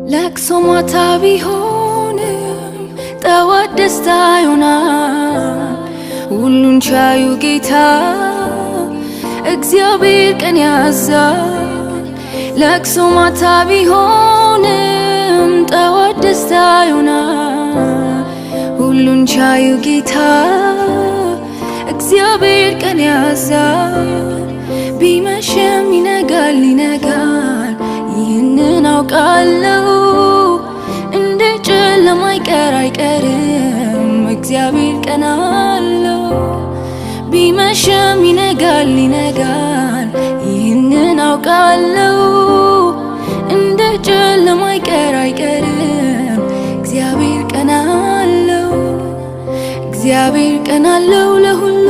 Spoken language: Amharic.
ለቅሶ ማታ ቢሆንም ጠዋት ደስታ ይሆናል። ሁሉን ቻዩ ጌታ እግዚአብሔር ቀን ያዛል። ለቅሶ ማታ ቢሆንም ጠዋት ደስታ ይሆናል። ሁሉን ቻዩ ጌታ እግዚአብሔር ቀን ያዛል። ቢመሽም ይነጋል ይነጋል፣ ይህንን አውቃለሁ። እንደ ጨለማ አይቀር አይቀርም፣ እግዚአብሔር ቀን አለው። ቢመሽም ይነጋል ይነጋል፣ ይህንን አውቃለሁ። እንደ ጨለማ አይቀር አይቀርም፣ እግዚአብሔር ቀን አለው። እግዚአብሔር ቀን አለው ለሁሉ።